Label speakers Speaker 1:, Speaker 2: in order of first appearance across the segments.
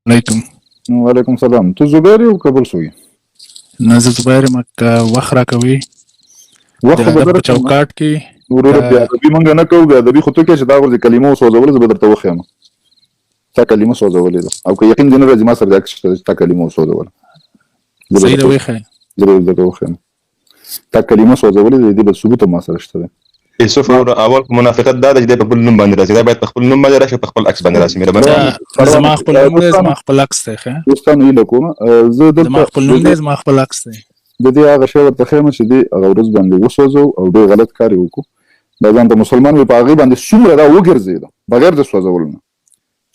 Speaker 1: علیکم.
Speaker 2: وعلیکم سلام. ته زبیر یې او که بل څوک یې؟
Speaker 1: نه، زه زبیر یم. که وخت راکوي
Speaker 2: وخت
Speaker 1: د
Speaker 2: خو به
Speaker 1: ادب په
Speaker 2: درکړم.
Speaker 1: چوکاټ کې.
Speaker 2: وروره، بې ادبي مونږ نه کوو. بې ادبي خو ته کوې چې دا ورځې کلمه وسوځوله. زه به درته وښیم، تا کلمه سوځولې ده، او که یقین دې نه راځي، ما سره د عکس شته چې تا کلمه وسوځوله. زه به
Speaker 1: صحیح ده.
Speaker 2: درته
Speaker 1: وښیه.
Speaker 2: زه به درته وښیم، تا کلمه سوځولې ده. د دې به ثبوت هم ما سره شته دی.
Speaker 3: یوسف وروره، اول خو منافقت دا دی چې دی په بل نوم باندې راځي. دا باید په خپل نوم باندې راشي، په خپل عکس باندې راشي، مهرباني.
Speaker 1: دا زما خپل نوم دی، زما خپل عکس دی. ښه.
Speaker 2: دوستانو، هیله کوم، زه
Speaker 1: زما
Speaker 2: دلته
Speaker 1: خپل نوم دی، زما خپل عکس دی.
Speaker 2: د دې هغه شی ورته ښیم چې دې هغه ورځ باندې وسوځو او ډېر غلط کار یې وکړو. دا ځان ته مسلمان وي، په هغې باندې څومره دا وګرځېده بغیر د سوځولو نه،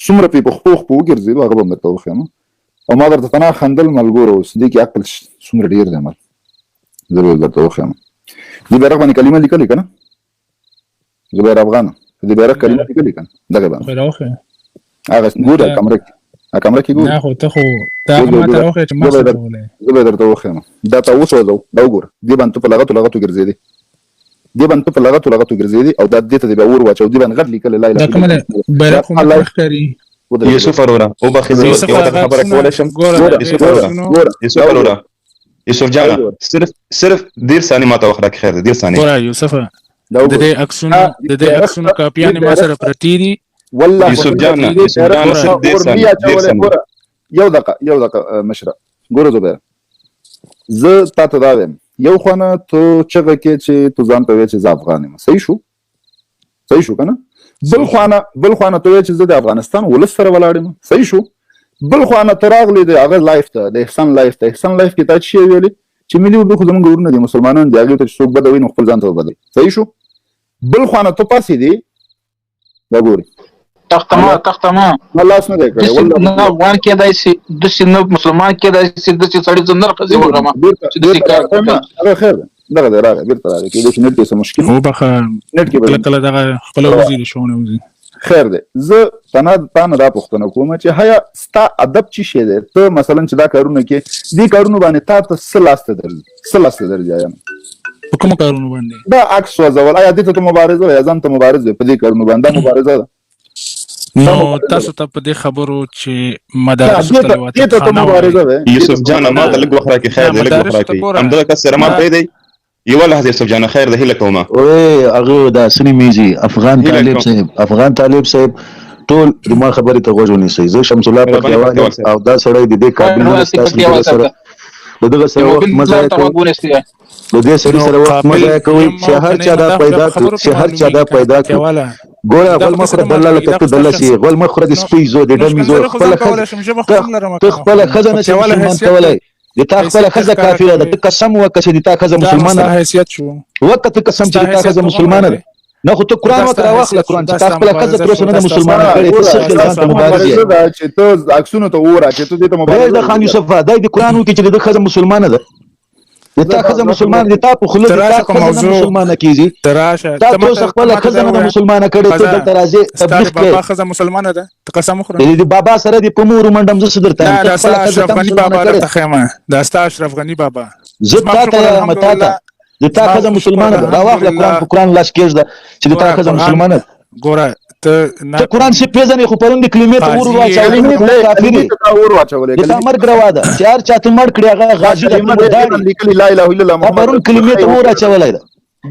Speaker 2: څومره پې په خپو خپو وګرځېدو، هغه به هم درته وښیم. او ما درته تنها خندل. ملګرو، اوس دې کې عقل څومره ډېر دی. مل زه به درته وښیم، دې بیرغ باندې کلمه لیکلې که نه؟ زبیر افغان، دې بیرغ کلمه لیکلې که نه دغه باندې؟
Speaker 1: خو راوښیه.
Speaker 2: هغه ګوره، کمره کې، هغه کمره کې ګوره.
Speaker 1: نه، خو ته خو تا
Speaker 2: زه به
Speaker 1: ما ته راوښیه چې ما
Speaker 2: زه به
Speaker 1: سوځولی.
Speaker 2: زه به یې درته وښیم. دا تا وسوځو، دا وګوره، دې باندې ته په لغتو لغتو ګرځېدې، دې باندې ته په لغتو لغتو ګرځېدې، او دا دې ته دې بیا اور واچو. دې باندې غټ لیکلی لا
Speaker 1: دا
Speaker 2: اله
Speaker 1: کومه
Speaker 2: الا
Speaker 1: ده؟ بیرغ خو
Speaker 2: الله.
Speaker 1: ماته نه ښکاري.
Speaker 2: ودرېږه.
Speaker 3: یوسف وروره، وبخښئ، زه
Speaker 1: یوسف،
Speaker 3: یوه
Speaker 1: هغه
Speaker 3: دغه خبره
Speaker 1: عکسونه
Speaker 3: کولی شم؟
Speaker 1: ګوره،
Speaker 2: ګوره،
Speaker 1: د دې
Speaker 3: یوسف
Speaker 2: ګوره،
Speaker 3: وروره،
Speaker 1: عکسونو.
Speaker 2: ګوره،
Speaker 3: یوسف
Speaker 2: دا وګوره.
Speaker 3: وروره، یوسف
Speaker 2: دا
Speaker 3: جانه،
Speaker 2: وګوره.
Speaker 3: صرف 30 ثانیې ماته وخت راکړې، خیر دی، 30 ثانیې.
Speaker 1: ګوره یوسف،
Speaker 2: دا
Speaker 1: د
Speaker 2: وګوره.
Speaker 1: دې عکسونو
Speaker 2: دا
Speaker 1: د دې
Speaker 2: بیرغ
Speaker 1: عکسونو
Speaker 2: ته دې
Speaker 1: کاپیانې ما
Speaker 2: بیرغ
Speaker 1: سره
Speaker 2: ته
Speaker 1: پرتې دي.
Speaker 2: والله
Speaker 3: یوسف
Speaker 2: خو
Speaker 3: جانه،
Speaker 2: دې
Speaker 3: یوسف
Speaker 2: بیرغ
Speaker 3: جانه،
Speaker 2: ته
Speaker 3: صرف 30
Speaker 2: اور نه
Speaker 3: ثانیې، 30
Speaker 2: اچولی.
Speaker 3: ثانیې.
Speaker 2: ګوره، یو دقیقه، یو دقیقه مشره. ګوره زبیر، زه تا ته دا وایم، یو خوا نه ته چغه کې چې ته ځان ته وایې چې زه افغان یم، صحیح شو؟ صحیح شو که نه؟ بل خوا نه، بل خوا نه ته وایې چې زه د افغانستان ولس سره ولاړ یم، صحیح شو؟ بل خوا نه ته راغلې د هغه live ته، د احسان live ته. احسان live کې تا څه شی ویلې؟ چې ملي اردو خو زمونږ ورونه دي، مسلمانان دي، هغوی ته چې څوک بده وایي نو خپل ځان ته به بدوي، صحیح شو؟ بل خوا نه ته پاسې دی، دا ګوري.
Speaker 4: تختما، تختما.
Speaker 2: ما لاس نه دی کړی.
Speaker 4: داسې
Speaker 2: والله.
Speaker 4: نه افغان کېدای سي، داسې نه مسلمان کېدای سي، داسې سړي زه نر ښځې وغمه
Speaker 2: بیرته
Speaker 4: چې داسې
Speaker 2: بیرته
Speaker 4: کار
Speaker 2: راغی.
Speaker 4: کوي.
Speaker 2: هغه خیر دی، دغه دی راغی، بیرته راغی. کېدای شي نټ کې څه مشکل،
Speaker 1: وبخښه.
Speaker 2: نټ کې به
Speaker 1: کله کله دغه خپله وځي، د شونه وځي.
Speaker 2: خیر دی. زه تنا تا نه دا پوښتنه کوم چې هيا ستا ادب چی شی دی؟ ته مثلا چې دا کارونه کې، دې کارونو باندې تا ته څه لاس ته درځي؟ څه لاس ته درځي؟ آیا
Speaker 1: په کومو کارونو باندې؟
Speaker 2: دا عکس سوځول، آیا دې ته ته مبارزه وایې؟ ځان ته مبارز وایې په دې کارونو باندې؟ دا مبارزه ده؟
Speaker 1: نو
Speaker 2: مبارزه
Speaker 1: تاسو ته په دې خبرو چې مدارس
Speaker 2: دې
Speaker 1: ته
Speaker 2: ته دې ته ته
Speaker 1: خانه
Speaker 2: مبارزه
Speaker 1: وایي.
Speaker 2: وایې؟
Speaker 3: یوسف جانه، ما ته لږ وخت راکړې، خیر دی، لږ وخت
Speaker 1: مدارس ته
Speaker 3: راکړې.
Speaker 1: ګوره.
Speaker 3: همدغه کس سره ما پرېږدئ یوه لحظه. یوسف جانه، خیر دی، هیله کومه.
Speaker 5: اوه، هغه دا سنی میزي افغان
Speaker 3: هیله
Speaker 5: طالب
Speaker 3: کوم.
Speaker 5: صاحب، افغان طالب صاحب، ټول د ما خبرې ته غوږ ونیسئ. زه شمس الله
Speaker 3: مهرباني
Speaker 5: پکتیاوال
Speaker 3: پکتیاوال
Speaker 5: یم
Speaker 3: صاحب.
Speaker 5: او دا سړی د دې قابل نه دی.
Speaker 4: واسي
Speaker 5: ستاسو
Speaker 4: پکتیاوال
Speaker 5: دغه
Speaker 4: صاحب
Speaker 5: سره د دغه
Speaker 4: د
Speaker 5: سره وخت
Speaker 4: مبین
Speaker 5: مه
Speaker 4: پلار
Speaker 5: ضایع
Speaker 4: ته
Speaker 5: کوئ.
Speaker 4: غوږ ونیسي.
Speaker 5: د دې سړي
Speaker 1: نو
Speaker 5: سره وخت مه
Speaker 1: قابل
Speaker 5: ضایع کوئ
Speaker 1: یم
Speaker 5: چې
Speaker 1: او
Speaker 5: هر
Speaker 1: که نه
Speaker 5: چا
Speaker 1: یم،
Speaker 5: دا
Speaker 1: دا خو بیا
Speaker 5: پیدا
Speaker 1: په
Speaker 5: کړو،
Speaker 1: خبرو کې
Speaker 5: چې هر چا دا
Speaker 1: معلومیږي که نه.
Speaker 5: پیدا کړو.
Speaker 1: پکتیاواله،
Speaker 5: ګوره،
Speaker 1: دا
Speaker 5: غول
Speaker 1: خو
Speaker 5: مه
Speaker 1: ته
Speaker 5: خوره
Speaker 1: نه
Speaker 5: دله،
Speaker 1: معلومیږي،
Speaker 5: لکه
Speaker 1: دا
Speaker 5: ته
Speaker 1: خو ستا
Speaker 5: دله سي
Speaker 1: شخص
Speaker 5: غول مه خوره د
Speaker 1: نو
Speaker 5: سپي زو، د
Speaker 1: نو
Speaker 5: ډمي زو.
Speaker 1: ښکنځلې خو
Speaker 5: خپله
Speaker 1: ځان کولی
Speaker 5: ښځه
Speaker 1: شم، ژبه خو
Speaker 5: ته
Speaker 1: هم لرم
Speaker 5: ته
Speaker 1: که نه.
Speaker 5: خپله ښځه نه شې
Speaker 1: پکتیاواله،
Speaker 5: مسلمان
Speaker 1: حیثیت
Speaker 5: کولی. د تا خپله
Speaker 1: حیثیت
Speaker 5: ښځه
Speaker 1: ښکاره
Speaker 5: کافره ده.
Speaker 1: کوي.
Speaker 5: ته قسم وکړه چې د تا ښځه
Speaker 1: دا نو
Speaker 5: مسلمانه
Speaker 1: ستا
Speaker 5: ده.
Speaker 1: حیثیت شو.
Speaker 5: وکړه ته قسم چې
Speaker 1: ستا
Speaker 5: د تا
Speaker 1: حیثیت
Speaker 5: ښځه
Speaker 1: دومره
Speaker 5: مسلمانه
Speaker 1: دی.
Speaker 5: ده. نه خو ته
Speaker 1: نو
Speaker 5: قرآن
Speaker 1: دا
Speaker 5: وکړه،
Speaker 1: ستا
Speaker 5: راواخله
Speaker 1: حیثیت شو،
Speaker 5: قرآن
Speaker 1: دا
Speaker 5: چې تا
Speaker 1: ستا
Speaker 5: خپله ښځه
Speaker 1: مبارزه
Speaker 5: تر اوسه
Speaker 1: شو،
Speaker 5: نه
Speaker 1: دا
Speaker 5: ده
Speaker 1: ستا
Speaker 5: مسلمانه
Speaker 2: نه
Speaker 5: کړې. ته
Speaker 2: ګوره،
Speaker 5: څه خیال
Speaker 2: ستا
Speaker 5: ځان ته مبارز یې؟
Speaker 2: مبارزه ده چې ته عکسونو ته اور اچې، ته دې ته مبارزه
Speaker 5: پرېږده خان
Speaker 2: وایې؟
Speaker 5: یوسفه، دی د قرآن وکړي چې د ده ښځه مسلمانه ده. د تا
Speaker 2: زه
Speaker 5: ښځه مسلمانه د تا په خوله
Speaker 1: ته
Speaker 5: د تا
Speaker 1: راشه په
Speaker 5: ښځه نه
Speaker 1: موضوع.
Speaker 5: مسلمانه کېږي.
Speaker 1: ته راشه،
Speaker 5: تا
Speaker 1: ته
Speaker 5: تر
Speaker 1: ماته
Speaker 5: اوسه
Speaker 1: ته
Speaker 5: خپله
Speaker 1: ماته
Speaker 5: ښځه
Speaker 1: دا
Speaker 5: نه ده
Speaker 1: ووایه.
Speaker 5: مسلمانه کړې، ته
Speaker 1: ښځه
Speaker 5: دلته راځې
Speaker 1: ستا د
Speaker 5: تبلیغ
Speaker 1: بابا
Speaker 5: کوې.
Speaker 1: ښځه مسلمانه ده؟ ته قسم وخوره.
Speaker 5: د دې بابا سره دې په مور ومنډم، زه څه درته
Speaker 1: نه،
Speaker 5: یم؟ ته
Speaker 1: دا
Speaker 5: خپله
Speaker 1: ستا
Speaker 5: ښځه
Speaker 1: اشرف
Speaker 5: تا
Speaker 1: غني
Speaker 5: مسلمانه
Speaker 1: بابا
Speaker 5: کړې.
Speaker 1: درته ښیم، دا ستا اشرف غني بابا.
Speaker 5: زه
Speaker 1: زما
Speaker 5: تا
Speaker 1: شکر
Speaker 5: ته یم، تا ته
Speaker 1: الحمدلله.
Speaker 5: د تا
Speaker 1: زما
Speaker 5: ښځه
Speaker 1: شکر
Speaker 5: مسلمانه ده. راواخله قرآن،
Speaker 1: الحمدلله.
Speaker 5: په قرآن لاس کېږده چې د تا
Speaker 1: ګوره
Speaker 5: ښځه
Speaker 1: قرآن
Speaker 5: مسلمانه ده.
Speaker 1: ګوره، ته نه
Speaker 5: ته قرآن څه پېژنې؟ خو پرون د کلمې ته اور
Speaker 1: قاضي
Speaker 5: واچولې،
Speaker 2: کلمې
Speaker 5: ته
Speaker 2: ته
Speaker 5: کافر
Speaker 2: کلمې
Speaker 5: یې.
Speaker 2: ته تا اور واچولې.
Speaker 5: د تا
Speaker 2: کلمې
Speaker 5: مرګ روا ده چې هر چا ته مړ کړي، هغه
Speaker 2: دا
Speaker 5: غازي ده، ته
Speaker 2: کلمه دې
Speaker 5: مردار
Speaker 2: باندې
Speaker 5: یې.
Speaker 2: لیکلي لا اله الا الله
Speaker 5: تا
Speaker 2: محمد
Speaker 5: پرون
Speaker 2: رسول
Speaker 5: کلمې ته
Speaker 2: الله.
Speaker 5: اور اچولی ده.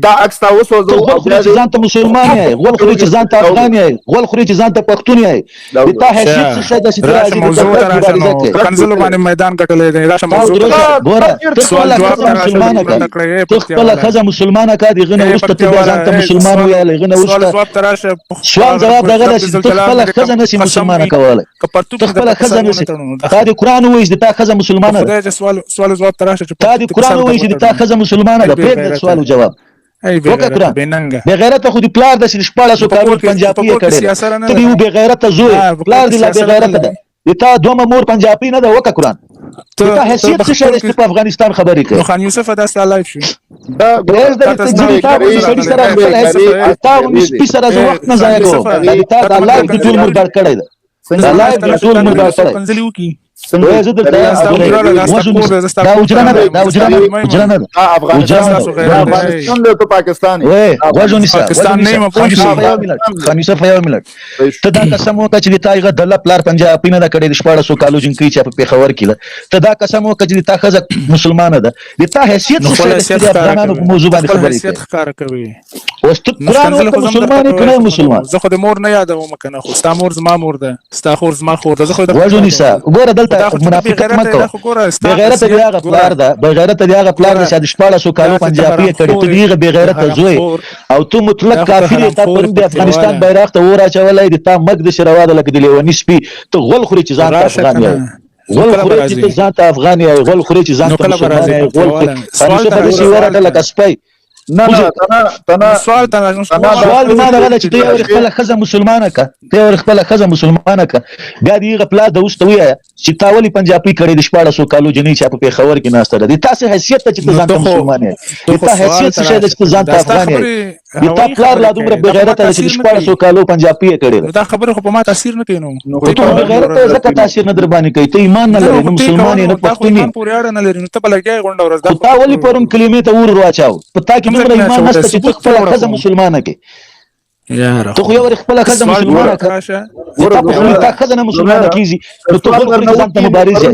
Speaker 2: دا عکس تا
Speaker 5: ته
Speaker 2: وسوځو
Speaker 5: غول
Speaker 2: او
Speaker 5: خورې
Speaker 2: بیا
Speaker 5: چې
Speaker 2: دې
Speaker 5: ځان ته مسلمان یې، غول خورې چې ځان ته افغان یې، غول خورې چې ځان ته پښتون یې.
Speaker 2: دا
Speaker 5: د تا
Speaker 2: وګوره.
Speaker 5: حیثیت څه شی ده چې ته
Speaker 1: راشه
Speaker 5: راځې د
Speaker 1: موضوع ته
Speaker 5: تبلیغ
Speaker 1: راشه.
Speaker 5: مبارزه
Speaker 1: نو
Speaker 5: کوې؟
Speaker 1: په کنځلو باندې میدان ګټلی دی. راشه
Speaker 5: تا
Speaker 1: موضوع ته
Speaker 5: دروغ
Speaker 1: راشه.
Speaker 5: ګوره، ته
Speaker 1: سوال
Speaker 5: خپله
Speaker 1: جواب
Speaker 5: ښځه
Speaker 1: ته راشه.
Speaker 5: مسلمانه
Speaker 1: ورته
Speaker 5: کړه،
Speaker 1: کړه ای
Speaker 5: ته خپله
Speaker 1: پکتیاواله،
Speaker 5: ښځه مسلمانه کړه، د هغه نه
Speaker 1: ای
Speaker 5: وروسته ته بیا
Speaker 1: پکتیاواله،
Speaker 5: ځان ته
Speaker 1: ای
Speaker 5: مسلمان
Speaker 1: سوال
Speaker 5: ویلی. هغه نه
Speaker 1: سوال
Speaker 5: وروسته
Speaker 1: جواب ته راشه.
Speaker 5: سوال جواب دغه
Speaker 1: رب
Speaker 5: ده چې ته
Speaker 1: ذوالجلال
Speaker 5: خپله
Speaker 1: مې دې
Speaker 5: ښځه نشي
Speaker 1: قسم
Speaker 5: مسلمانه
Speaker 1: وي
Speaker 5: کولی.
Speaker 1: که پرتوګ
Speaker 5: ته
Speaker 1: مې
Speaker 5: خپله
Speaker 1: درته په
Speaker 5: ښځه
Speaker 1: سر ونه
Speaker 5: نشي.
Speaker 1: تړو نو دا
Speaker 5: تا د قرآن ووایي چې د تا ښځه
Speaker 1: په
Speaker 5: مسلمانه ده.
Speaker 1: خدای چې سوال جواب ته راشه چې
Speaker 5: تا
Speaker 1: پرتوګ
Speaker 5: د
Speaker 1: دې په
Speaker 5: قرآن
Speaker 1: سر
Speaker 5: ووایي چې د تا
Speaker 1: درته
Speaker 5: ښځه مسلمانه
Speaker 1: ای
Speaker 5: ده.
Speaker 1: بې
Speaker 5: پرېږده
Speaker 1: غیرته،
Speaker 5: سوال او جواب
Speaker 1: ای بې
Speaker 5: وکړه
Speaker 1: غیرته،
Speaker 5: قرآن.
Speaker 1: بې ننګه.
Speaker 5: بې غیرته خو د پلار ده چې
Speaker 1: نو
Speaker 5: 16
Speaker 1: په کور
Speaker 5: کالو
Speaker 1: کې، په
Speaker 5: پنجابي یې
Speaker 1: کور کې
Speaker 5: کړې ده.
Speaker 1: سیاسره نه
Speaker 5: ته
Speaker 1: ده
Speaker 5: د یو بې غیرته زوی،
Speaker 1: نه، په کور
Speaker 5: پلار
Speaker 1: کې
Speaker 5: دې لا بې
Speaker 1: سیاسره نه
Speaker 5: غیرته ده.
Speaker 1: لري.
Speaker 5: د تا دومه مور پنجابي نه ده. وکړه قرآن.
Speaker 1: ته
Speaker 5: د تا
Speaker 1: ته
Speaker 5: حیثیت
Speaker 1: په
Speaker 5: څه شی
Speaker 1: خپل
Speaker 5: دی چې
Speaker 1: کې
Speaker 5: ته په افغانستان خبرې
Speaker 1: نو
Speaker 5: کوې؟
Speaker 1: خان یوسف، دا ستا live شو.
Speaker 2: دا ګوره،
Speaker 5: پرېږده
Speaker 1: تا
Speaker 5: دې
Speaker 1: ته
Speaker 5: ته
Speaker 1: ستا
Speaker 5: ځینې تا
Speaker 1: ورځ
Speaker 5: غوندې سړي
Speaker 1: راغلی.
Speaker 5: سره
Speaker 1: ای
Speaker 5: خپل
Speaker 1: خان
Speaker 5: حیثیت،
Speaker 1: یوسف، ای
Speaker 5: تا غوندې سپي سره زه
Speaker 1: ای
Speaker 5: وخت نه
Speaker 1: خان
Speaker 5: ضایع کوم.
Speaker 1: یوسف،
Speaker 5: دا د تا
Speaker 1: تا
Speaker 5: دا
Speaker 1: ته
Speaker 5: live
Speaker 1: مطلب
Speaker 5: دې ټول
Speaker 1: کنځلې
Speaker 5: مردار کړی ده.
Speaker 2: څنګه
Speaker 5: دا
Speaker 1: زما
Speaker 5: live
Speaker 1: ته
Speaker 5: دې
Speaker 1: راشه
Speaker 5: ټول
Speaker 1: تا ته
Speaker 5: مردار
Speaker 1: څوک
Speaker 5: کړی.
Speaker 1: کنځلې وکړي.
Speaker 2: څنګه
Speaker 5: زه درته دا حجره نه ده، دا حجره نه، حجره نه ده،
Speaker 2: افغانستان له ته پاکستان
Speaker 5: وای غوږ ونیسه،
Speaker 1: پاکستان نه یم، پوه شوې؟
Speaker 5: خان یوسف یو منټ، ته دا قسم وکړه چې تا هغه دله پلار پنجابي نه ده کړې، د 16 کالو جنکۍ چې په پېښور کې ده، ته دا قسم وکړه چې تا ښځه مسلمانه ده، د تا حیثیت څه شی دی چې د افغانانو په موضوع باندې خبرې
Speaker 1: حیثیت ښکاره کوي؟
Speaker 5: اوس ته قرآن وکړه، مسلمان یې که نه مسلمان؟
Speaker 1: زه خو د مور نه یادوم که نه، خو ستا مور زما مور ده، ستا خور زما خور ده، زه خو
Speaker 5: غوږ ونیسه. ګوره دلته منافقت مه کوه، بېغیرته دی هغه پلار ده، بېغیرته دی هغه پلار ده چې د 16 کالو پنجابي یې کړې، ته د هغه بېغیرته زوی او ته مطلق کافر یې، تا پرون د افغانستان بیرغ ته اور اچولی، د تا مرګ داسې روا ده لکه د لیوني سپي، ته غول خورې چې ځان ته افغان یې، غول خورې چې ته ځان ته افغان یې، غول خورې چې ځان ته مسلمان یې، غول خورې. خان یوسف داسې ورټه لکه سپی.
Speaker 2: نه نه تنا
Speaker 1: سوال ته
Speaker 5: سوال ما دغه چې ته یو خپل خزه مسلمانه کا، ته یو خپل خزه مسلمانه کا، بیا دې غپلا د اوس ته وایې چې تا ولې پنجابي کړې د 16 کالو جنې چې په پېښور کې ناشته ده، تاسو حیثیت ته چې ته ځان ته مسلمان یې، تا حیثیت څه شی ده چې ته ځان ته افغان یې، تا پلار لا دومره بېغیرته ده چې د 16 کالو پنجابي یې کړې ده.
Speaker 1: دا خبره خو په ما تاثیر نه کوي، نو
Speaker 5: ته بېغیرته یې ځکه تاثیر نه در باندې کوي، ته ایمان نه لرې، نه مسلمان یې، نه پښتون یې،
Speaker 1: پورې اړه نه لري، نو ته به لګیا یې غونډه ورځ.
Speaker 5: خو تا ولې پرون کلمې ته اور واچاو؟ په تا کې دومره ایمان نشته چې ته خپله ښځه مسلمانه کړې. ته خو یو وارې خپله ښځه مسلمانه کړه، تا ښځه نه مسلمانه کېږي، نو ته غول خورې چې ځان ته مبارز یې.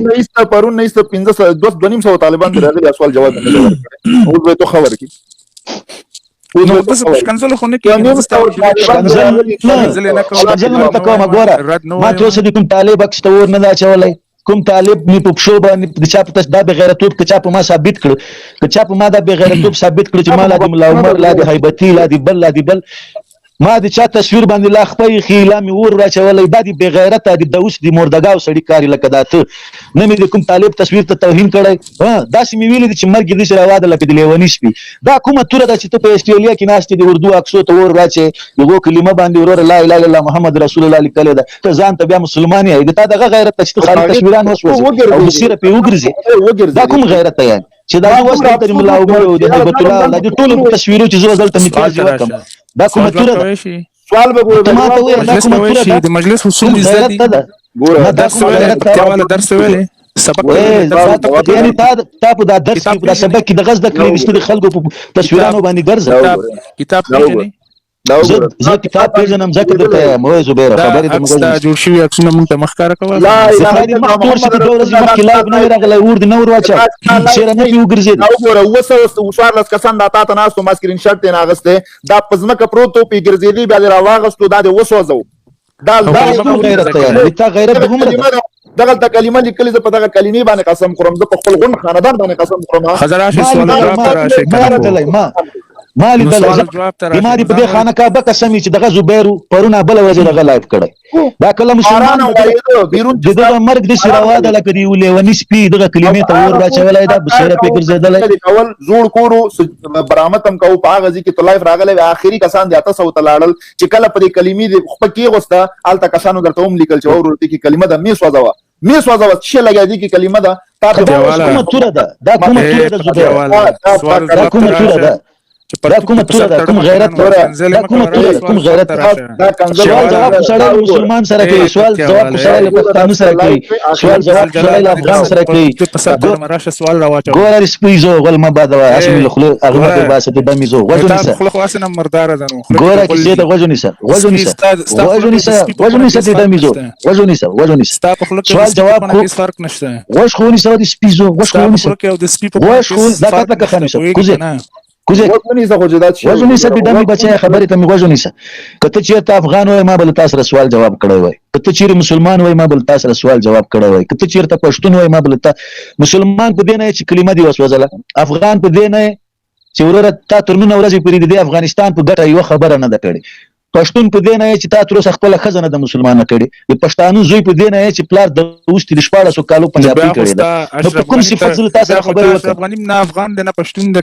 Speaker 2: پرون نه ایسته 500 250 طالبان دې راغلي، سوال جواب نه ورکړي، اوس به ته خبر کی.
Speaker 1: نو بس ښکنځل خو نه کېږي،
Speaker 5: ښکنځل نه ورته کومه. ګوره ما تر اوسه د کوم طالب عکس ته اور نه دی اچولی، کوم طالب مې په پښو باندې د چا په دا بېغیرتوب که چا په ما ثابت کړ، که چا په ما دا بېغیرتوب ثابت کړ چې ما لا د ملا عمر، لا د هیبتي، لا د بل، لا د بل، ما د چا تصویر باندې لا خپه ایښي، لا مې اور راچولی، دا د بېغیرته د دوس د مردګاو سړي کاري لکه دا ته نه مې د کوم طالب تصویر ته توهین کړی، داسې مې ویلي دي چې مرګ یې داسې روا ده لکه د لیوني سپي. دا کومه توره ده چې ته په اسټرالیا کې ناست یې د اردو عکسو ته اور راچې، هغو کلمه باندې وروره لا اله الا الله محمد رسول الله لیکلې ده، ته ځان ته بیا مسلمان یې، د تا دغه غیرت ده چې ته خالي تصویران وسوځې او مسیره پرې وګرځې، دا کوم غیرت دی یعنې چې دا اوس دلته د ملا عمر او د هیبت الله د ټولو تصویرو چې زه دلته میتیاز وکم، دا کومه توره ده؟
Speaker 2: سوال به ګوره،
Speaker 5: ته ما ته وایې دا کومه توره ده؟
Speaker 1: د مجلس اصول دي زده دي.
Speaker 2: ګوره
Speaker 1: درس ویلې، درس ویلې، سبق
Speaker 5: یعنې تا په دا درس کې په دا سبق کې دغه زده کړې دي چې د خلکو په تصویرانو باندې ګرځه.
Speaker 1: کتاب پېژنې؟
Speaker 5: زه کتاب پېژنم ځکه درته وایم. وایې زبیره خبرې ته مې غوږ
Speaker 1: دا جوړ شوي عکسونه مونږ ته مه ښکاره کوه.
Speaker 5: زه دې مخ تور شي، 2 ورځې مخکې لایو نه وی راغلی، اور دې نه ور واچاو، چېرې نه پرې وګرځېد.
Speaker 2: دا وګوره 714 کسان دا تا ته ناست وو، ما سکرین شاټ ترې نه اخیستی، دا په ځمکه پروت و، پرې ګرځېدی، بیا دې راواغستو، دا دې وسوځو. دا
Speaker 5: کوم غیرت دی یعنې؟ تا غیرت دومره ده؟
Speaker 2: دغلته کلمه لیکلې، زه په دغه کلمې باندې قسم خورم، زه په خپل غونډ خاندان باندې قسم خورم.
Speaker 1: ښځه راشي، سوال جواب ته راشي.
Speaker 5: ما لیدلی، ما دې په دې خانه کعبه قسم چې دغه زبیر پرون بله ورځ دغه لایف کړی، دا کله مسلمان د دغه مرګ داسې روا ده لکه د یو لیوني سپي دغه کلمې ته اور راچولی ده، بصیره پرې ګرځېدلی.
Speaker 2: کول زوړ کورو برامت هم کوو، په هغه ځای کې ته لایف راغلی وې، آخري کسان دې 800 ته لاړل چې کله په دې کلمې دې خپه کېغوسته، هلته کسانو درته هم لیکل چې وروره دې کې کلمه ده، مې سوځوه، مې سوځوه، څه لګیا دې کې کلمه ده.
Speaker 5: تا کومه توره ده؟ دا کومه توره ده زبیر؟ دا کومه توره ده؟ دا کومه توره ده؟ کوم غیرت ده؟ دا کومه توره ده؟ کوم غیرت ده؟ سوال جواب خو سړی له مسلمان سره کوي، سوال جواب خو سړی له پښتانه سره کوي، سوال جواب خو سړی له افغان سره کوي. ګوره سپی زو غول مه بادوه، هسې مې له خولې هغه مه باسه، ته دمې زو غوږ ونیسه. ګوره کیسې ته غوږ ونیسه، غوږ ونیسه، غوږ ونیسه، غوږ ونیسه، ته دمې زو غوږ ونیسه، غوږ ونیسه. سوال جواب خو غوږ خو ونیسه، د سپي زو غوږ خو ونیسه، غوږ خو دا کټ لکه خان یوسف کوزه کوزه غوږ ونیسه، د دمې بچی خبرې ته مې غوږ ونیسه. که ته چېرته افغان وای ما به له تا سره سوال جواب کړی وای، که ته چېرې مسلمان وای ما به له تا سره سوال جواب کړی وای، که ته چېرته پښتون وای ما به له تا مسلمان په دې نه چې کلمه دې وسوځله، افغان په دې نه چې وروره تا تر نن ورځې پورې د دې افغانستان په ګټه یوه خبره نه ده کړې، پښتون په دې نه چې تا تر اوسه خپله ښځه نه ده مسلمانه کړې، د پښتانه زوی په دې نه چې پلار د اوستي د 16 کالو پنجابي کړې ده، نو په کوم صفت زه له تا سره خبرې وکړم؟
Speaker 1: اشرف غني نه افغان دی نه پښتون دی.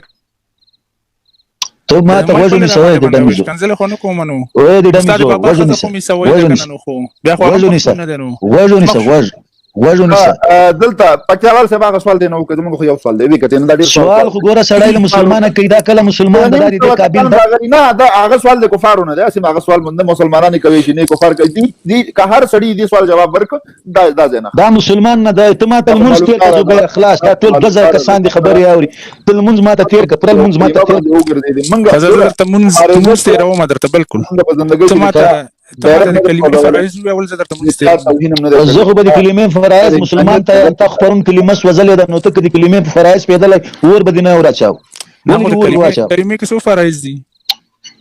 Speaker 5: ته ما ته غوږ ونیسه، وایې د ډمې زو،
Speaker 1: ښکنځلې خو نه کوم نو،
Speaker 5: وایې د ډمې زو، غوږ ونیسه، غوږ ونیسه، غوږ ونیسه، غوږ ونیسه، غوږ غوږ ونیسه.
Speaker 2: دلته پکتیاوال صاحب هغه سوال دی نه وکړ، زموږ خو یو سوال دی وی کته نه، دا ډیر
Speaker 5: سوال خو ګوره سړی له مسلمانه کوي، دا کله مسلمان د لارې د کابل
Speaker 2: نه، دا هغه سوال د کفارو نه دی، اسیم هغه سوال مونږ مسلمانان کوي چې نه کفار کوي دي دي، که هر سړی دې سوال جواب ورک، دا دا نه
Speaker 5: دا مسلمان نه دی. ته ماته لمونځ تېر کړه زبیر، خلاص دا ټول 2000 کسان دي خبرې اوري. ته لمونځ ماته تېر کړه، پرل لمونځ ماته تېر
Speaker 1: کړه. زه درته مونځ تېروم درته بالکل. ته ماته د کلمې فرایض وی، اول زه درته مونږ
Speaker 5: زه خو به د کلمې فرایض مسلمان ته تا پرون کلمه سوځلې ده، نو ته که د کلمې په فرایض پېدلی اور به دې نه وراچاو.
Speaker 1: کلمې کې څو فرایض دي؟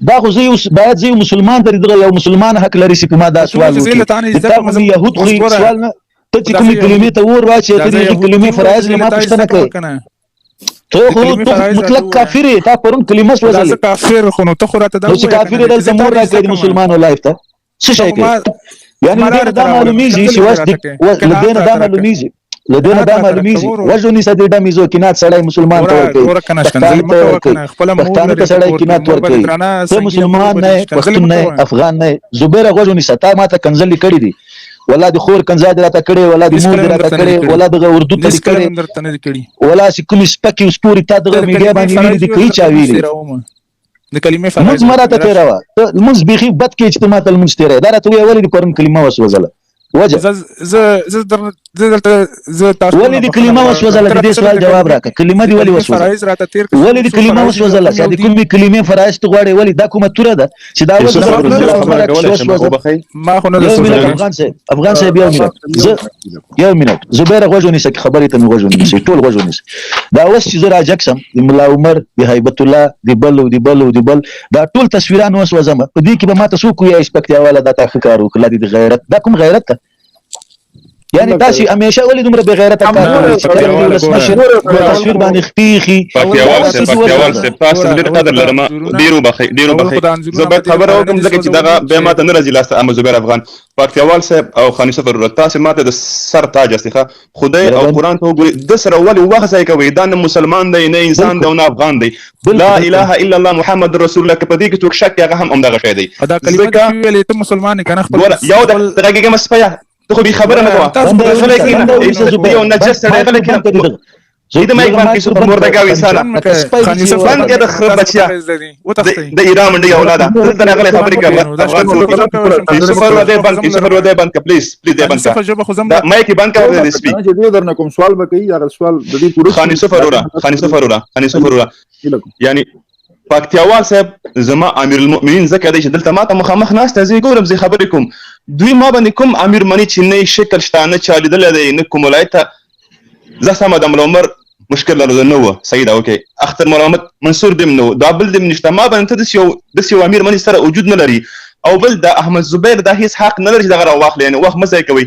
Speaker 5: دا خو زه یو باید زه یو مسلمان ته دغه یو مسلمان حق لري چې په ما دا سوال وکړي. تا خو یهود خو سوال نه، ته چې کومې کلمې ته اور واچې ته دې کلمې فرایض له ما پوښتنه کوې. ته خو مطلق کافر یې، تا پرون کلمه سوځلې.
Speaker 1: زه کافر خو نو ته خو راته دا
Speaker 5: نو چې کافر یې دلته مور راکړې د مسلمانو لایف ته څه شی کوي؟ یعنی له دې نه دا معلومیږي چې اوس له دې نه دا معلومیږي، له دې نه دا معلومیږي وژو نیسه دې ډمیزو کینات سړی مسلمان ته ورکوي، پښتانه ته ورکوي، پښتانه ته سړی کینات ورکوي. ته مسلمان نه، پښتون نه، افغان نه. زبیره غوږ ونیسه، تا ماته کنځلې کړې دي، ولا د خور کنځا دې راته کړې، ولا د مور دې راته کړې، ولا دغه اردو ته دې کړې، ولا چې کومې سپکې او سپورې تا دغه میډیا باندې ویلي دي، که هیچا ویلي.
Speaker 1: د کلمې فرایض
Speaker 5: لمونځ مه راته تېروه، ته لمونځ بیخي بد کوې چې ته ماته لمونځ تېروې. دا راته ووایه ولې د پرون کلمه وسوځله؟ وجه
Speaker 1: زه زه زه در زه دلته زه تاسو
Speaker 5: ولې د کلمه وسوځله؟ د دې سوال جواب راکړه، کلمه دې ولې وسوځله؟ ولې د کلمه وسوځله؟ چې د کومې کلمې فرایض ته غواړې؟ ولې دا کومه توره ده چې دا
Speaker 1: ما خو نه
Speaker 5: ده؟ افغان صاحب، افغان صاحب یو منټ، زه یو منټ زبیر غوږ ونیسه، که خبرې ته مې غوږ ونیسي، ټول غوږ ونیسه. دا اوس چې زه راجګ سم د ملا عمر، د هیبت الله، د بل او د بل او د بل دا ټول تصویران وسوځم، په دې کې به ماته څوک وایي چې پکتیاواله دا تا ښه کار وکړ؟ د غیرت دا کوم غیرت ده؟ یعنی تاسو همیشه ولې دومره بې غیرته کار کوئ چې کله ولسمشر په تصویر باندې خپېښي؟
Speaker 3: پکتیاوال صاحب، پکتیاوال صاحب، تاسو ډېر قدر لرم، ډېر وبخښئ، ډېر وبخښئ. زه باید خبره وکړم ځکه چې دغه بیا ماته نه راځي لاسته. احمد زبیر افغان، پکتیاوال صاحب او خان یوسف وروره، تاسو ماته د سر تاج یاست. ښه خدای او قرآن ته وګورئ، ده سره ولې وخت ضایع کوئ؟ دا نه مسلمان دی، نه انسان دی او نه افغان دی. لا اله الا الله محمد رسول الله، که په دې کې څوک شک هغه هم همدغه شی دی.
Speaker 1: دا کلمه دې ویلې ته مسلمان یې که نه؟ خپل
Speaker 3: یو د غږېږه مه سپیه، ته خو بې خبره نه کوه، غلی کښېنه، یو نجس سړی، غلی کښېنه. زه د مایک باندې څه مردګاوي انسانه، بند کړه د خره بچیا، د ایران منډي اولاده، دلته راغلی خبرې کوه. افغان څوک یوسف وروره دی بند کړه، یوسف وروره دی بند کړه، پلیز پلیز دی بند کړه، مایک یې بند کړه د سپي.
Speaker 2: چې دې درنه کوم سوال به کوي، هغه سوال د دې پوره.
Speaker 3: خان یوسف وروره، خان یوسف وروره، خان یوسف وروره، یعنی پکتیاوال صاحب زما امیر المؤمنین ځکه دی چې دلته ماته مخامخ ناست دی، زه یې ګورم، زه خبرې کوم. دوی ما باندې کوم امیر مني چې نه یې شکل شته، نه چا لیدلی دی، نه کوم ولایت ته. زه سمه د ملا عمر مشکل لرم نه و، صحیح ده، اوکې. اختر مولا محمد منصور دم نه و، دا بل دم نشته. ما باندې ته داسې یو امیر مني سره وجود نه لري. او بل د احمد زبیر دا هیڅ حق نه لري چې دغه راواخلي، یعنې وخت مه ضایع کوئ.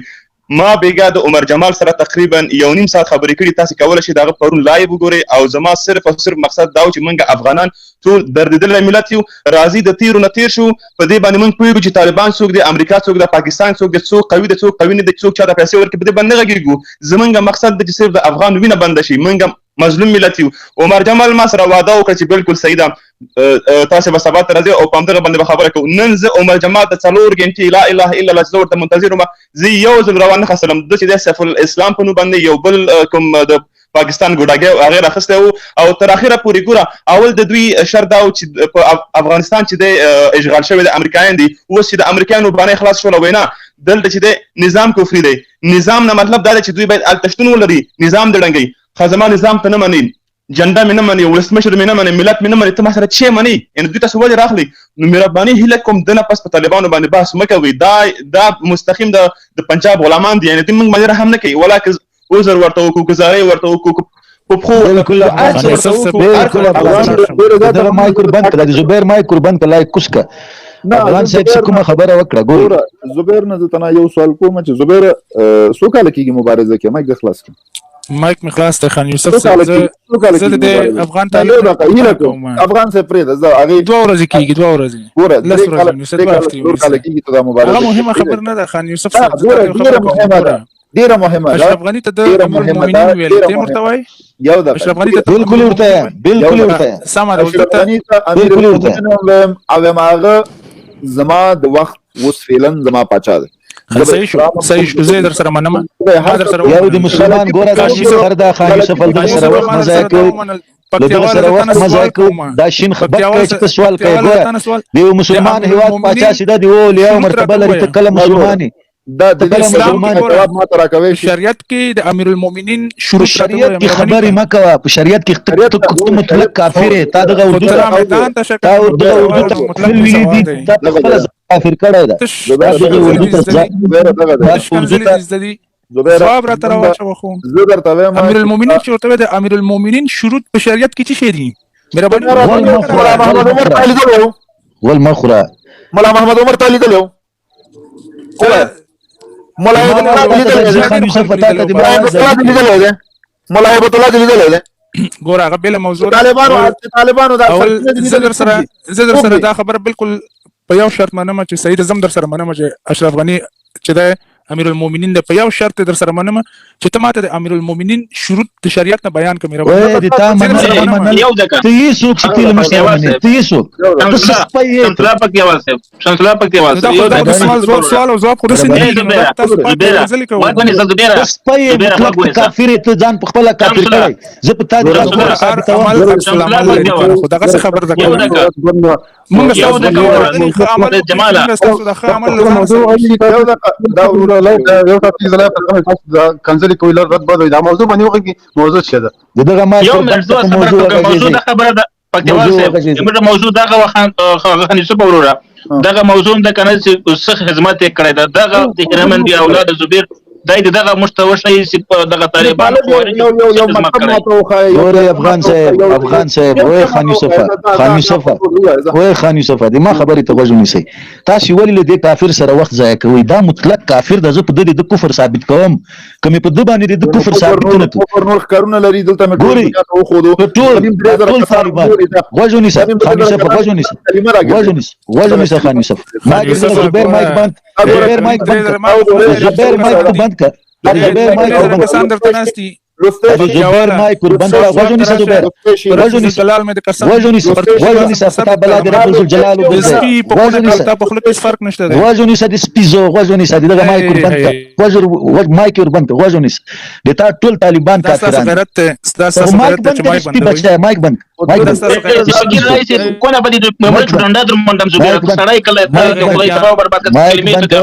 Speaker 3: ما بیګا د عمر جمال سره تقریبا 1.5 ساعت خبرې کړي، تاسو کولی شئ د هغه پرون لایو وګورئ. او زما صرف او صرف مقصد دا و چې موږ افغانان ټول دردېدلی ملت یو، راځي د تیرو نه تیر شو. په دې باندې موږ پوهېږو چې طالبان څوک دي، امریکا څوک ده، پاکستان څوک دی، څوک قوي دی، څوک قوي نه دی، څوک چا ته پیسې ورکړي، په دې باندې نه غږېږو. زموږ مقصد دی چې صرف د افغان وینه بنده شي، موږ مظلوم ملت یو. عمر جمال ما سره وعده وکړه چې بالکل صحیح ده، تاسو به سبا ته راځئ او په همدغه باندې به خبره کوو. نن زه عمر جمال ته 4 ګنټې لا اله الا الله زه ورته منتظر وم، زه یو ځل روان نه خستلم. ده چې د سیف الاسلام په نوم باندې یو بل کوم د پاکستان ګوډاګی هغه راخستی و، او تر اخره پورې ګوره اول د دوی شرط دا و چې په افغانستان چې دی اشغال شوی دی امریکایان دي، اوس چې د امریکایانو باندې خلاص شول وینا دلته چې دی نظام کفري دی. نظام نه مطلب دا دی چې دوی باید هلته شتون ولري، نظام د ړنګوي. ښه زما نظام ته نه مني، جنډه مې نه مني، ولسمشر مې نه مني، ملت مې نه مني، ته ما سره چې مني؟ یعنې دوی تاسو ولې راغلي؟ نو مهرباني هیله کوم دنه پس په طالبانو باندې بحث مه کوئ. دا مستقیم د پنجاب غلامان دي، یعنې دوی موږ باندې رحم نه کوي. ولا که عذر ورته وکړو، که زارۍ ورته وکړو، په پښو
Speaker 5: بالکل بالکل. مایک قربان کړه، زبیر مایک قربان کړه، لایک کوس کړه. افغان صاحب چې کومه خبره وکړه ګوره
Speaker 2: زبیر نه زه تنه یو سوال کوم چې زبیر څو کاله کېږي مبارزه کې؟ مایک د خلاص کړه.
Speaker 1: مایک مې خلاص دی خان یوسف صاحب. زه د افغان
Speaker 2: طالب افغان صاحب پرېږده، زه هغې
Speaker 1: 2 ورځې کېږي، 2 ورځې،
Speaker 2: ګوره
Speaker 1: لس ورځې،
Speaker 2: 4 کاله کېږي ته دا مبارزه.
Speaker 1: هغه مهمه خبره نه ده خان یوسف صاحب،
Speaker 2: ډېره مهمه ده، ډېره مهمه ده.
Speaker 1: اشرف غني ته د امیر المؤمنین ویل دی ورته وایي؟
Speaker 2: یو ده
Speaker 1: اشرف غني ته
Speaker 5: بالکل ورته، بالکل ورته
Speaker 1: سمه ده.
Speaker 2: اشرف غني ته امیر المؤمنین ویم او هغه زما د وخت اوس فعلا زما پاچا دی.
Speaker 1: صحیح شو، صحیح شو، زه در سره منم، ما در سره
Speaker 5: یو د مسلمان ګوره دا شین خر ده، خان یوسف دغه سره وخت مه ضایع کوئ، له دغه سره وخت مه ضایع کوئ. دا شین خبر کوي چې ته سوال کوې. ګوره د یو مسلمان هیواد پاچا چې دا دی و لیو مرتبه لري، ته کله مسلمان یې؟
Speaker 2: دا د
Speaker 1: اسلام
Speaker 2: جواب ما ته راکوي.
Speaker 1: شریعت کې د امیر المؤمنین شروط
Speaker 5: شریعت کې خبرې مه کوه، په شریعت کې ته مطلق کافر یې. تا دغه اردو ته، تا دغه اردو ته مطلق ویلي دي، تا خپل کافر کړی ده. دا دغه اردو ته،
Speaker 1: اردو ته جواب راته راواچوه. خو
Speaker 2: زه درته وایم
Speaker 1: امیر المؤمنین چې ورته د امیر المؤمنین شروط په شریعت کې څه شی دي؟ مهرباني.
Speaker 2: ملا محمد عمر ته لیدلی و،
Speaker 5: ول مخره.
Speaker 2: ملا محمد عمر ته لیدلی و، ملا
Speaker 5: خان یوسف ته ته
Speaker 2: لیدلی دی، ملا هبت الله دې لیدلی دی.
Speaker 1: ګوره هغه بل موضوع.
Speaker 2: طالبانو دا
Speaker 1: زه در سره، زه در سره دا خبره بالکل په یو شرط منم چې سید زم در سره منم چې اشرف غنی چې د امیر المؤمنین د په یو شرط در سره منم چې ته ماته د امیر المؤمنین شروط د شریعت نه بیان کړم.
Speaker 5: وای د تا منل،
Speaker 4: یو دقیقه.
Speaker 5: ته یې څوک چې تل مشته منې؟ ته یې څوک؟ ته سپی یې.
Speaker 4: شمسلا پکتیاوال صاحب، شمسلا پکتیاوال صاحب، یو
Speaker 1: دقیقه. سوال جواب، سوال او جواب خو داسې نه
Speaker 4: دي.
Speaker 1: تاسو
Speaker 5: ته سپی یې، مطلق کافر یې، ته ځان په خپله کافر کړی. زه په تا د
Speaker 1: خو دغه څه خبر ده. مونږ
Speaker 4: یو دقیقه
Speaker 1: عمل
Speaker 4: جماله،
Speaker 1: تاسو د ښه عمل
Speaker 2: یو دقیقه.
Speaker 6: دا یو ټاپک زلای په تاسو د کنځلې کوي، رد بد دا موضوع باندې وغږي. موضوع څه ده؟
Speaker 5: دغه ما
Speaker 4: یو موضوع موضوع د خبره ده پکتیوال صاحب. موږ موضوع دغه وخان خان یوسف وروره، دغه موضوع د کنه چې څه خدمت یې کړی ده، دغه د هرمن دی اولاد زبیر دای دغه مشته چې په دغه طالبان
Speaker 2: یو یو مطلب ماته وښایه.
Speaker 5: ګوره افغان صاحب، افغان صاحب، وای خان یوسف، خان یوسف، وای خان یوسف، د ما خبرې ته غوږ ونیسئ. تاسو ولې له دې کافر سره وخت ضایع کوئ؟ دا مطلق کافر ده. زه په دې د کفر ثابت کوم، که مې په ده باندې د کفر ثابت نه کړ.
Speaker 2: کفر نور ښکارونه لري، دلته مې
Speaker 5: ګوري ټول ټول طالبان. غوږ ونیسه خان یوسف، غوږ ونیسه، غوږ ونیسه، غوږ ونیسه خان یوسف. مایک زبیر، مایک بند، زبیر مایک بند، زبیر مایک بند کړه، زبیر مایک بند.
Speaker 1: کسان درته ناست دي.
Speaker 5: زبیر مایک ور بند کړه. غوږ ونیسه زبیر، غوږ ونیسه، غوږ ونیسه، غوږ ونیسه. ستا بلا دې رب الجلال وګرځي. غوږ ونیسه،
Speaker 1: په خله کې فرق نشته دی.
Speaker 5: غوږ ونیسه د سپي زو، غوږ ونیسه، دغه مایک ور بند کړه. غوږ غوږ مایک ور بند کړه. غوږ ونیسه، د تا ټول طالبان کافران.
Speaker 1: غیرت ته ستاسو
Speaker 5: غیرت ته چې مایک بند بچی، مایک بند، مایک بند.
Speaker 4: شکیر رئیس کونه په دې مړ ډنډا در منډم زبیر سړی کله ته خدای تباہ برباد کړ کلمې ته.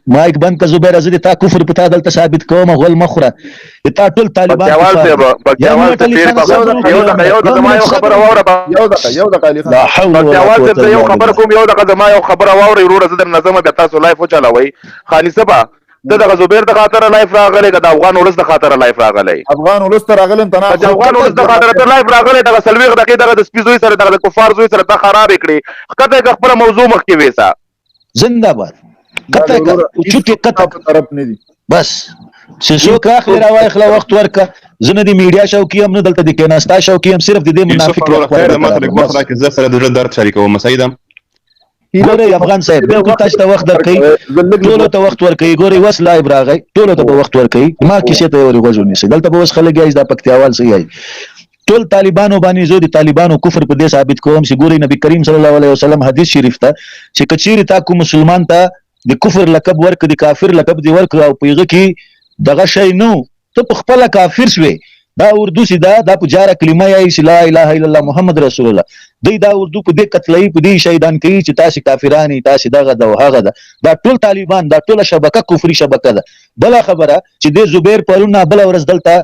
Speaker 5: مایک بند که زبیر، زه د تا کفر په تا دلته ثابت کوم. غول مخره، د تا ټول طالبان.
Speaker 7: پکتیاوال صاحب، پکتیاوال صاحب، یو دقیقه، یو دقیقه، زما یو خبره واوره.
Speaker 2: یو دقیقه، یو دقیقه علي خان.
Speaker 5: لا حول ولا
Speaker 7: پکتیاوال
Speaker 5: قوة
Speaker 7: صاحب، زه یو
Speaker 5: الا
Speaker 7: خبر
Speaker 5: بالله.
Speaker 7: کوم، یو دقیقه زما یو خبره واورئ وروره، زه درنه ځم، بیا تاسو live وچلوئ. خاني صاحب، ته دغه زبیر د خاطر live راغلی که د افغان ولس د خاطر live راغلی؟
Speaker 2: افغان ولس ته راغلم تنا.
Speaker 7: چې افغان ولس د خاطر ته live راغلی، دغه 40 دقیقې دغه د سپي زوی سره، دغه د کفار زوی سره تا خرابې کړې. ښکته که خپله موضوع مخکې ویسه.
Speaker 5: زنده باد. قطع کا چوټي، قطع.
Speaker 2: په طرف نه دي.
Speaker 5: بس چې څوک راخلي راواخله، وخت ورکه. زه نه د میډیا شوقي یم، نه دلته د کیناستا شوقي یم، صرف د دې
Speaker 3: یوسف
Speaker 5: منافق
Speaker 3: وروره خیر، ما ته لږ وخت راکړه، زه سره د زړه درد شریکوم. صحیح ده.
Speaker 5: ګورئ افغان صاحب، بالکل تاسو ته وخت درکوي، ټولو ته وخت ورکوي. ګورئ وس live راغی، ټولو ته به وخت ورکوي. ما کیسې ته ورې غوږ ونیسئ. دلته به اوس خلک یې دا پکتیاوال څه یې ټول طالبانو باندې زه د طالبانو کفر په دې ثابت کوم چې ګورئ نبی کریم صلی الله علیه وسلم حدیث شریف ته چې کچېرې تا کوم مسلمان ته د کفر لقب ورک، د کافر لقب دی ورک او په هغه کې دغه شی نو ته په خپله کافر شوې. دا اردو چې دا دا په جاره کلمه یې چې لا اله الا الله محمد رسول الله دی، دا اردو په دې قتلوي، په دې شهیدان کوي چې تاسې کافران یئ، تاسې دغه ده او هغه ده. دا ټول طالبان، دا ټوله شبکه کفري شبکه ده. بله خبره چې دې زبیر پرون نه بله ورځ دلته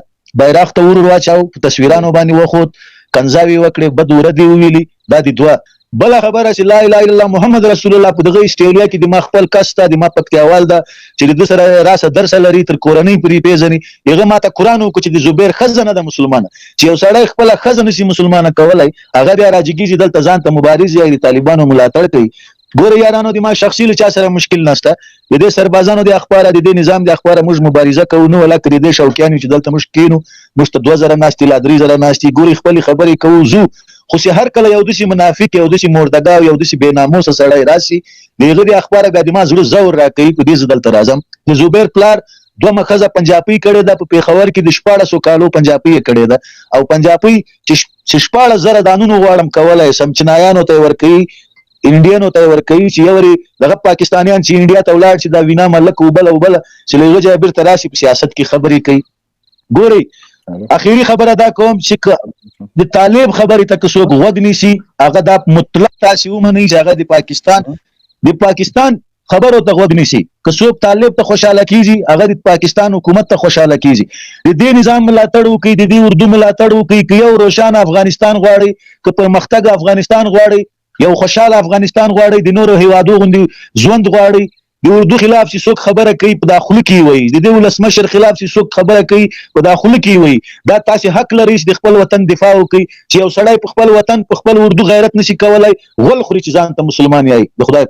Speaker 5: بیرغ ته ور واچاو، په تصویرانو باندې وخوت، کنځاوې وکړې، بد وردې وویلي. دا دي دوه. بله خبره چې لا اله الا الله محمد رسول الله په دغه اسټرالیا کې د ما خپل کس ته، د ما پکتیاوال ده چې د ده سره راسه درسه لري، تر کورنۍ پورې پېژني، هغه ما ته قرآن وکړو چې د زبیر ښځه نه ده مسلمانه. چې یو سړی خپله ښځه نشي مسلمانه کولی، هغه بیا راجګېږي دلته ځان ته مبارز یا د طالبانو ملاتړ کوي. ګوره یارانو، د ما شخصي له چا سره مشکل نشته. د دې سربازانو د اخباره، د دې نظام د اخباره موږ مبارزه کوو، نه ولا که د دې شوقیان یو چې دلته موږ کینو، موږ ته 2000 ناست دي لا 3000 ناست دي. ګوري خپلې خبرې کوو ځو، خو چې هر کله یو داسې منافق، یو داسې مردګاو، یو داسې بې ناموسه سړی راسي، د هغه د اخباره بیا د ما زړه زور راکوي، په دې زه دلته راځم. د زبیر پلار دومه ښځه پنجابۍ کړې ده په پېښور کې، د 16 کالو پنجابۍ یې کړې ده، او پنجابۍ چې 16,000 دانونو غواړم کولی سم چینایانو ته یې ورکوي. انډینو ته ورکوي چې یو وري دغه پاکستانیان چې انډیا ته ولاړ شي، دا وینا ملک وبله وبله چې له یوه ځایه بیرته راشي په سیاست کې خبرې کوي. ګورئ، اخیری خبره دا کوم چې د طالب خبرې ته که څوک غوږ نیسي، هغه دا مطلق تاسې ومنئ چې هغه د پاکستان خبرو ته غوږ نیسي. که څوک طالب ته خوشاله کیږي، هغه د پاکستان حکومت ته خوشاله کیږي. د دې نظام ملاتړ وکړي، د دې اردو ملاتړ وکړي. که یو روښانه افغانستان غواړي، که پرمختګ افغانستان غواړي، یو خوشاله افغانستان غواړي، د نورو هیوادو غوندې ژوند غواړي، د اردو خلاف چې څوک خبره کوي په دا خوله کې وایي، د دې ولسمشر خلاف چې څوک خبره کوي په دا خوله کې وایي. دا تاسې حق لرئ چې د خپل وطن دفاع وکړئ. چې یو سړی په خپل وطن، په خپل اردو غیرت نشي کولای، غول خوري چې ځان ته مسلمان یایي. د خدای